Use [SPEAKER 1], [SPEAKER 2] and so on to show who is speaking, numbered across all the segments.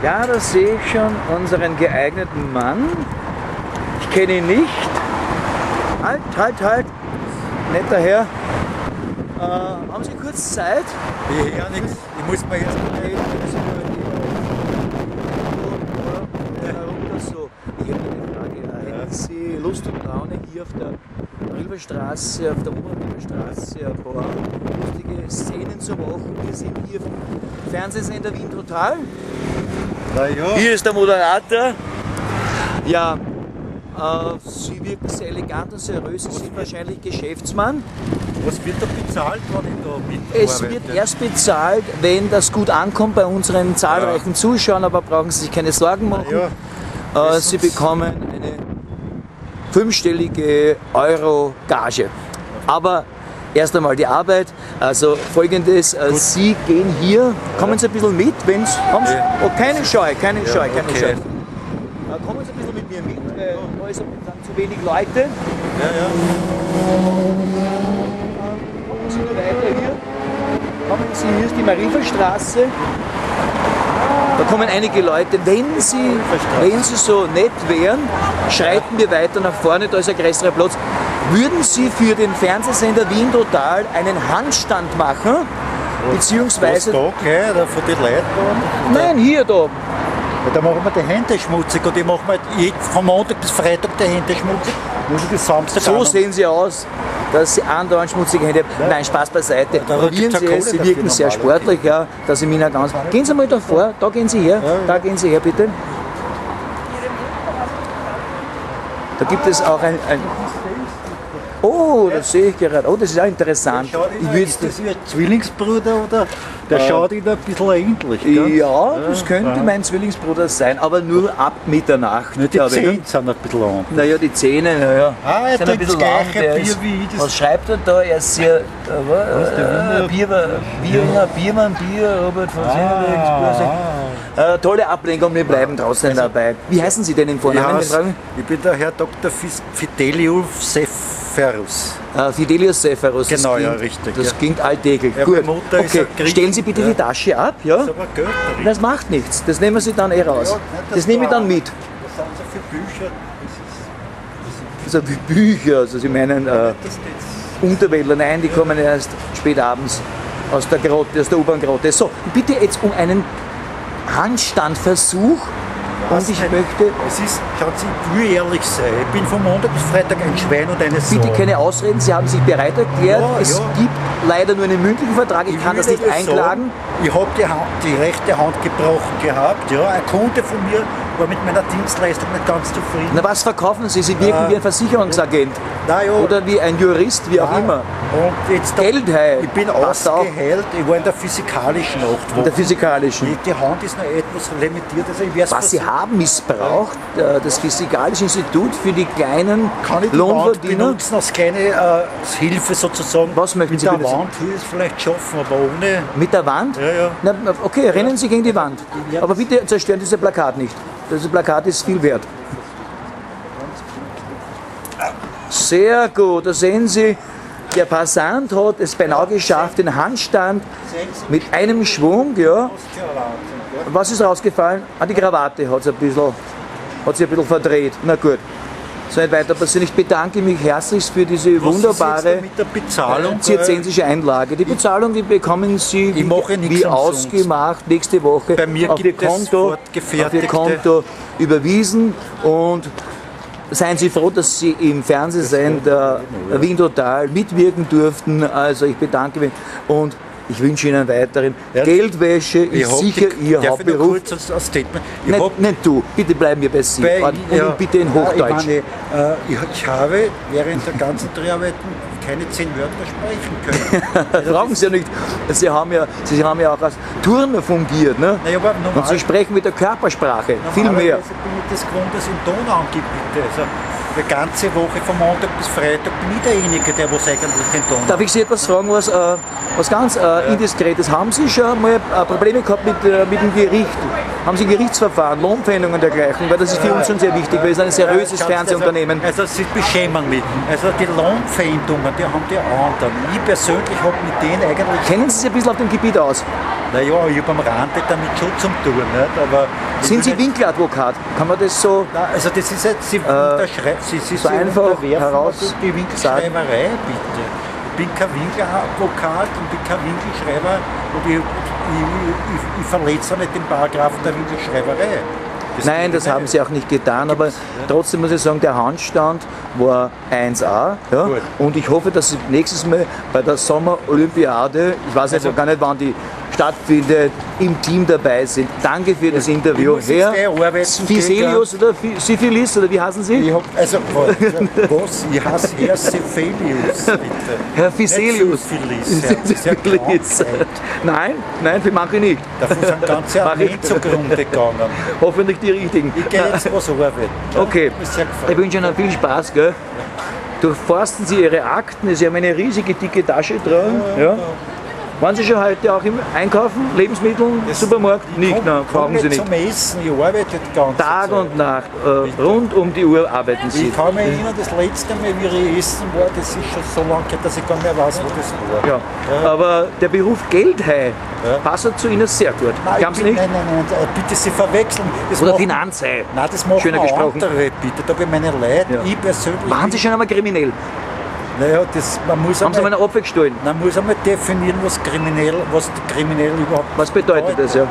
[SPEAKER 1] Ja, da sehe ich schon unseren geeigneten Mann. Ich kenne ihn nicht. Halt, halt, halt. Netter Herr. Haben Sie kurz Zeit?
[SPEAKER 2] Ich höre nichts. Ich muss mir jetzt.
[SPEAKER 1] Okay, warum das so? Ich hätte eine Frage. Hätten Sie Lust und Laune, hier auf der Rilverstraße, auf der oberen Rilverstraße ein paar lustige Szenen zu machen? Wir sind hier vom Fernsehsender Wien Total.
[SPEAKER 2] Na ja.
[SPEAKER 1] Hier ist der Moderator. Ja, Sie wirken sehr elegant und seriös. Sie sind wahrscheinlich Geschäftsmann.
[SPEAKER 2] Was wird da bezahlt, wenn ich da mitarbeite?
[SPEAKER 1] Es wird erst bezahlt, wenn das gut ankommt bei unseren zahlreichen Zuschauern, aber brauchen Sie sich keine Sorgen machen.
[SPEAKER 2] Ja.
[SPEAKER 1] Sie bekommen eine fünfstellige Euro-Gage. Aber erst einmal die Arbeit. Also folgendes, Sie gehen hier, kommen Sie ein bisschen mit, wenn's, haben Sie, oh, keine Scheu, keine Scheu, keine
[SPEAKER 2] okay.
[SPEAKER 1] Scheu. Kommen Sie ein bisschen mit mir mit, weil da ist dann zu wenig Leute.
[SPEAKER 2] Ja, ja.
[SPEAKER 1] Kommen Sie nur weiter hier. Kommen Sie, hier ist die Marienstraße. Da kommen einige Leute. Wenn Sie so nett wären, schreiten wir weiter nach vorne, da ist ein größerer Platz. Würden Sie für den Fernsehsender Wien Total einen Handstand machen? Beziehungsweise.
[SPEAKER 2] Was da gleich, da von den Leuten da?
[SPEAKER 1] Nein, hier da.
[SPEAKER 2] Ja, da machen wir die Hände schmutzig und ich mache mir von Montag bis Freitag die Hände schmutzig. Muss ich bis Samstag
[SPEAKER 1] So
[SPEAKER 2] auch noch.
[SPEAKER 1] sehen Sie aus, dass Sie andauernd schmutzige Hände haben. Nein, Spaß beiseite.
[SPEAKER 2] Da
[SPEAKER 1] Probieren
[SPEAKER 2] gibt's
[SPEAKER 1] Sie
[SPEAKER 2] ja
[SPEAKER 1] es, Sie
[SPEAKER 2] Kohle
[SPEAKER 1] wirken
[SPEAKER 2] dafür
[SPEAKER 1] sehr
[SPEAKER 2] normal,
[SPEAKER 1] sportlich, ja, dass ich mich nicht ganz. Gehen Sie mal davor, da gehen Sie her, da gehen Sie her, bitte. Da gibt es auch ein Oh, das sehe ich gerade. Oh, das ist auch interessant.
[SPEAKER 2] Schaut
[SPEAKER 1] Ich
[SPEAKER 2] Ihnen,
[SPEAKER 1] würde
[SPEAKER 2] ist das Ihr Zwillingsbruder oder? Der schaut Ihnen ein bisschen ähnlich. Gell?
[SPEAKER 1] Ja, das könnte mein Zwillingsbruder sein, aber nur ab Mitternacht.
[SPEAKER 2] Nur die
[SPEAKER 1] glaube ich.
[SPEAKER 2] Zähne sind ein bisschen anders.
[SPEAKER 1] Naja, die Zähne, naja.
[SPEAKER 2] Ah, er
[SPEAKER 1] sind ein
[SPEAKER 2] trinkt
[SPEAKER 1] bisschen
[SPEAKER 2] das
[SPEAKER 1] lang,
[SPEAKER 2] gleiche
[SPEAKER 1] der
[SPEAKER 2] Bier
[SPEAKER 1] ist,
[SPEAKER 2] wie ich, das-
[SPEAKER 1] Was schreibt er da? Er ist sehr.
[SPEAKER 2] der
[SPEAKER 1] Bier, Wiener, Biermann, Bier, Robert von
[SPEAKER 2] Ah,
[SPEAKER 1] Tolle Ablenkung, wir bleiben draußen dabei. Wie heißen Sie denn im
[SPEAKER 2] Ich,
[SPEAKER 1] Vornamen?
[SPEAKER 2] heiß, ich bin der Herr Dr. Fidelius Sepherus.
[SPEAKER 1] Fidelius Sepherus. das
[SPEAKER 2] Genau, ja,
[SPEAKER 1] klingt-
[SPEAKER 2] richtig,
[SPEAKER 1] Das
[SPEAKER 2] ja.
[SPEAKER 1] klingt alltäglich.
[SPEAKER 2] Ja,
[SPEAKER 1] Gut.
[SPEAKER 2] meine Mutter ist
[SPEAKER 1] Okay.
[SPEAKER 2] eine Griechin.
[SPEAKER 1] Stellen Sie bitte
[SPEAKER 2] Ja.
[SPEAKER 1] die Tasche ab. Ja?
[SPEAKER 2] Das ist aber Geld drin.
[SPEAKER 1] Das macht nichts. Das nehmen Sie dann eh raus.
[SPEAKER 2] Ja, nein,
[SPEAKER 1] das nehme ich dann
[SPEAKER 2] da-
[SPEAKER 1] mit.
[SPEAKER 2] Das sind so viele Bücher. Das ist,
[SPEAKER 1] Also wie Bücher, also Sie meinen
[SPEAKER 2] das ist
[SPEAKER 1] Unterwälder, nein, die kommen erst spät abends aus der Grotte, aus der U-Bahn-Grotte. So, bitte jetzt um einen Handstandversuch und ich möchte
[SPEAKER 2] Es ist, schauen Sie, ich will ehrlich sein. Ich bin von Montag bis Freitag ein Schwein und eine Sau.
[SPEAKER 1] bitte keine Ausreden, Sie haben sich bereit erklärt.
[SPEAKER 2] Ja,
[SPEAKER 1] Es
[SPEAKER 2] ja.
[SPEAKER 1] gibt leider nur einen mündlichen Vertrag, ich kann
[SPEAKER 2] will
[SPEAKER 1] das nicht
[SPEAKER 2] Ihnen
[SPEAKER 1] einklagen.
[SPEAKER 2] Sagen, ich habe die rechte Hand gebrochen gehabt. Ja. Ein Kunde von mir war mit meiner Dienstleistung nicht ganz zufrieden.
[SPEAKER 1] Na, was verkaufen Sie? Sie wirken wie ein Versicherungsagent
[SPEAKER 2] Nein, ja.
[SPEAKER 1] oder wie ein Jurist, wie auch
[SPEAKER 2] Nein.
[SPEAKER 1] immer.
[SPEAKER 2] Und jetzt da,
[SPEAKER 1] Geldhai.
[SPEAKER 2] Ich bin
[SPEAKER 1] Passt auch.
[SPEAKER 2] ausgeheilt, ich war in der physikalischen 8
[SPEAKER 1] In der
[SPEAKER 2] Wochen.
[SPEAKER 1] physikalischen.
[SPEAKER 2] Die Hand ist noch etwas limitiert. Also ich werd's
[SPEAKER 1] Was Sie
[SPEAKER 2] versuchen.
[SPEAKER 1] haben missbraucht, das Physikalische Institut für die kleinen
[SPEAKER 2] Kann ich die Wand
[SPEAKER 1] Lohnverdiener.
[SPEAKER 2] benutzen als kleine als Hilfe sozusagen?
[SPEAKER 1] Was möchten
[SPEAKER 2] Mit
[SPEAKER 1] Sie
[SPEAKER 2] der
[SPEAKER 1] benutzen?
[SPEAKER 2] Wand will ich es vielleicht schaffen, aber ohne.
[SPEAKER 1] Mit der Wand?
[SPEAKER 2] Ja, ja.
[SPEAKER 1] Na, okay, rennen Sie gegen die Wand. Aber bitte zerstören Sie dieses Plakat nicht. Dieses Plakat ist viel wert. Sehr gut, da sehen Sie, der Passant hat es beinahe geschafft, den Handstand mit einem Schwung, ja. Was ist rausgefallen? Ah, die Krawatte hat sich ein bisschen verdreht. Na gut, soll nicht weiter passieren. Ich bedanke mich herzlichst für diese
[SPEAKER 2] Was ist
[SPEAKER 1] wunderbare
[SPEAKER 2] jetzt da mit der Bezahlung?
[SPEAKER 1] zirzensische Einlage. Die Bezahlung, die bekommen Sie
[SPEAKER 2] Ich mache nichts
[SPEAKER 1] wie
[SPEAKER 2] umsonst.
[SPEAKER 1] ausgemacht nächste Woche
[SPEAKER 2] Bei mir
[SPEAKER 1] auf Ihr
[SPEAKER 2] gibt es
[SPEAKER 1] Konto, auf Ihr
[SPEAKER 2] fortgefertigte-
[SPEAKER 1] Konto überwiesen und seien Sie froh, dass Sie im Fernsehsender Wien Total mitwirken durften. Also ich bedanke mich und ich wünsche Ihnen weiterhin
[SPEAKER 2] Ja.
[SPEAKER 1] Geldwäsche
[SPEAKER 2] Ich
[SPEAKER 1] ist
[SPEAKER 2] hab
[SPEAKER 1] sicher
[SPEAKER 2] die,
[SPEAKER 1] Ihr
[SPEAKER 2] darf ich noch
[SPEAKER 1] Hauptberuf.
[SPEAKER 2] kurz ein Statement? Ich
[SPEAKER 1] Nicht,
[SPEAKER 2] hab
[SPEAKER 1] nicht du, bitte bleiben wir bei Sie.
[SPEAKER 2] bei,
[SPEAKER 1] und
[SPEAKER 2] ja,
[SPEAKER 1] bitte in
[SPEAKER 2] Nein,
[SPEAKER 1] Hochdeutsch.
[SPEAKER 2] Ich, meine, ich habe während der ganzen Dreharbeiten keine 10 Wörter sprechen können.
[SPEAKER 1] Brauchen Sie ja nicht. Sie haben ja auch als Turner fungiert. Ne?
[SPEAKER 2] Naja, aber normal,
[SPEAKER 1] Und Sie sprechen mit der Körpersprache viel mehr.
[SPEAKER 2] Normalerweise bin ich das gewohnt, dass ich einen Ton angebe, bitte. Also, die ganze Woche von Montag bis Freitag bin ich derjenige, der was eigentlich den Ton
[SPEAKER 1] Darf ich Sie etwas fragen, was ganz Indiskretes? Haben Sie schon mal Probleme gehabt mit dem Gericht? Haben Sie Gerichtsverfahren, Lohnpfändungen und dergleichen? Weil das ist für uns schon sehr wichtig, weil es ein seriöses
[SPEAKER 2] Ja,
[SPEAKER 1] Fernsehunternehmen.
[SPEAKER 2] Also sie beschämen mich. Also die Lohnpfändungen, die haben die anderen. Ich persönlich habe mit denen eigentlich
[SPEAKER 1] Kennen Sie sich ein bisschen auf dem Gebiet aus?
[SPEAKER 2] Naja, ich habe am Rande damit schon zum tun, nicht? Aber ich
[SPEAKER 1] Sind
[SPEAKER 2] will
[SPEAKER 1] Sie
[SPEAKER 2] nicht-
[SPEAKER 1] Winkeladvokat? Kann man das so
[SPEAKER 2] Nein, also das ist jetzt, Sie unterschreiben, Sie,
[SPEAKER 1] so
[SPEAKER 2] Sie
[SPEAKER 1] einfach
[SPEAKER 2] unterwerfen
[SPEAKER 1] heraus
[SPEAKER 2] die Winkelschreiberei, bitte. Ich bin kein Winkeladvokat und bin kein Winkelschreiber und ich verletze auch nicht den Paragraphen der Winkelschreiberei. Das
[SPEAKER 1] Nein,
[SPEAKER 2] geht
[SPEAKER 1] das haben
[SPEAKER 2] nicht.
[SPEAKER 1] sie auch nicht getan, aber trotzdem muss ich sagen, der Handstand war 1A. Ja?
[SPEAKER 2] Gut.
[SPEAKER 1] Und ich hoffe, dass sie nächstes Mal bei der Sommerolympiade, ich weiß jetzt
[SPEAKER 2] Also
[SPEAKER 1] noch gar nicht, wann die stattfindet, im Team dabei sind. Danke für das Interview.
[SPEAKER 2] Ich muss jetzt
[SPEAKER 1] Herr
[SPEAKER 2] gleich arbeiten
[SPEAKER 1] Fiselius oder Syphilis oder wie heißen Sie?
[SPEAKER 2] Ich hab, also, was? Ich heiße Herr Cephalius, bitte.
[SPEAKER 1] Herr Fiselius.
[SPEAKER 2] Nicht Syphilis, ja. Das ist ja
[SPEAKER 1] Syphilis.
[SPEAKER 2] Krankheit.
[SPEAKER 1] Nein, nein, für manche nicht.
[SPEAKER 2] Davon sind ganze
[SPEAKER 1] Mach ich.
[SPEAKER 2] Armeen zugrunde gegangen.
[SPEAKER 1] Hoffentlich die richtigen.
[SPEAKER 2] Ich gehe jetzt was arbeiten. Ja?
[SPEAKER 1] Okay,
[SPEAKER 2] Mich sehr gefreut.
[SPEAKER 1] ich wünsche Ihnen viel Spaß. Gell? Durchforsten Sie Ihre Akten, Sie haben eine riesige dicke Tasche dran. Ja. Waren Sie schon heute auch im Einkaufen, Lebensmitteln, Supermarkt?
[SPEAKER 2] Ich
[SPEAKER 1] Nicht,
[SPEAKER 2] komm-
[SPEAKER 1] nein,
[SPEAKER 2] komm
[SPEAKER 1] brauchen Sie nicht.
[SPEAKER 2] zum Essen, ich arbeite die ganze
[SPEAKER 1] Tag
[SPEAKER 2] Zeit.
[SPEAKER 1] und Nacht, rund um die Uhr arbeiten Sie.
[SPEAKER 2] Ich kann mich erinnern, das letzte Mal, wie ich essen war, das ist schon so lange her, dass ich gar nicht mehr weiß, wo das war.
[SPEAKER 1] Ja. Aber der Beruf Geldhai
[SPEAKER 2] Ja.
[SPEAKER 1] passt zu Ihnen sehr gut.
[SPEAKER 2] Nein,
[SPEAKER 1] Glauben Sie
[SPEAKER 2] ich bin,
[SPEAKER 1] nicht?
[SPEAKER 2] nein, nein, nein, bitte Sie verwechseln. Das
[SPEAKER 1] Oder
[SPEAKER 2] machen-
[SPEAKER 1] Finanzhai.
[SPEAKER 2] Nein, das machen
[SPEAKER 1] Schöner gesprochen.
[SPEAKER 2] andere, bitte. Da bin ich meine Leute,
[SPEAKER 1] Ja.
[SPEAKER 2] ich persönlich.
[SPEAKER 1] Waren Sie schon einmal kriminell?
[SPEAKER 2] Naja, das, man muss
[SPEAKER 1] Haben Sie mal
[SPEAKER 2] einmal,
[SPEAKER 1] einen Apfel gestohlen?
[SPEAKER 2] man muss einmal definieren, was kriminell überhaupt
[SPEAKER 1] Was bedeutet das, ja?
[SPEAKER 2] Ne?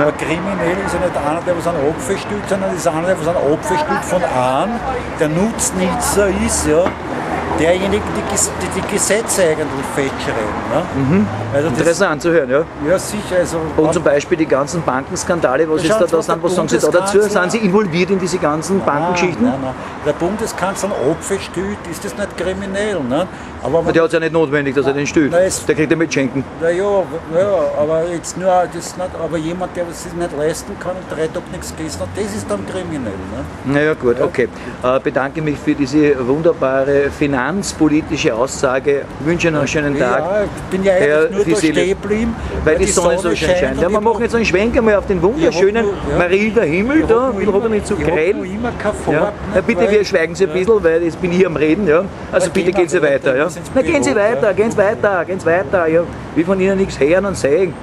[SPEAKER 2] Aber kriminell ist ja nicht einer, der was einen Apfel stiehlt, sondern ist einer, der was einen Apfel stiehlt von einem, der Nutznießer ist, ja, derjenige, die die Gesetze eigentlich festschreiben. Ne? Also das,
[SPEAKER 1] Interessant zu hören, ja.
[SPEAKER 2] ja, sicher. Also,
[SPEAKER 1] Und zum Beispiel die ganzen Bankenskandale, was
[SPEAKER 2] Ja,
[SPEAKER 1] ist da,
[SPEAKER 2] schauen Sie,
[SPEAKER 1] da
[SPEAKER 2] was
[SPEAKER 1] sind,
[SPEAKER 2] der
[SPEAKER 1] was sagen Sie da dazu?
[SPEAKER 2] Bundeskanzler-
[SPEAKER 1] Sind Sie involviert in diese ganzen Bankengeschichten?
[SPEAKER 2] Nein, nein, nein. Der Bundeskanzler einen Apfel stiehlt, ist das nicht kriminell. Ne? Aber
[SPEAKER 1] Der hat es ja nicht notwendig, dass er den stiehlt.
[SPEAKER 2] Nein, es-
[SPEAKER 1] Der kriegt ja mit Schenken.
[SPEAKER 2] Na ja, ja, aber jetzt nur das nicht, aber jemand, der es sich nicht leisten kann und 3 Tage nichts gegessen hat, das ist dann kriminell. Ne?
[SPEAKER 1] Naja, gut, okay. Bedanke mich für diese wunderbare finanzpolitische Aussage. Wünsche noch einen schönen Tag.
[SPEAKER 2] Ja, ich bin ja
[SPEAKER 1] Herr
[SPEAKER 2] eigentlich nur da
[SPEAKER 1] Fiselius.
[SPEAKER 2] stehen geblieben,
[SPEAKER 1] Weil die Sonne so schön scheint.
[SPEAKER 2] und
[SPEAKER 1] Ja, wir
[SPEAKER 2] ich
[SPEAKER 1] machen jetzt einen Schwenk einmal auf den wunderschönen
[SPEAKER 2] Ich hab nur- ja.
[SPEAKER 1] Mariehilfer Himmel
[SPEAKER 2] Ich
[SPEAKER 1] da.
[SPEAKER 2] hab
[SPEAKER 1] Ich hab nicht zu
[SPEAKER 2] ich hab
[SPEAKER 1] grell.
[SPEAKER 2] noch immer keine Farbe.
[SPEAKER 1] Ja. Ja, bitte,
[SPEAKER 2] weil-
[SPEAKER 1] wir schweigen Sie ein bisschen, weil jetzt bin ich am Reden. Ja. Also
[SPEAKER 2] Na,
[SPEAKER 1] bitte
[SPEAKER 2] gehen
[SPEAKER 1] gehen
[SPEAKER 2] wir
[SPEAKER 1] Sie
[SPEAKER 2] weiter,
[SPEAKER 1] weiter. Ja.
[SPEAKER 2] wir sind ins
[SPEAKER 1] Na, gehen Sie
[SPEAKER 2] Büro,
[SPEAKER 1] weiter,
[SPEAKER 2] ja.
[SPEAKER 1] gehen Sie weiter, gehen Sie weiter. Ja. Wir von Ihnen nichts hören und sehen.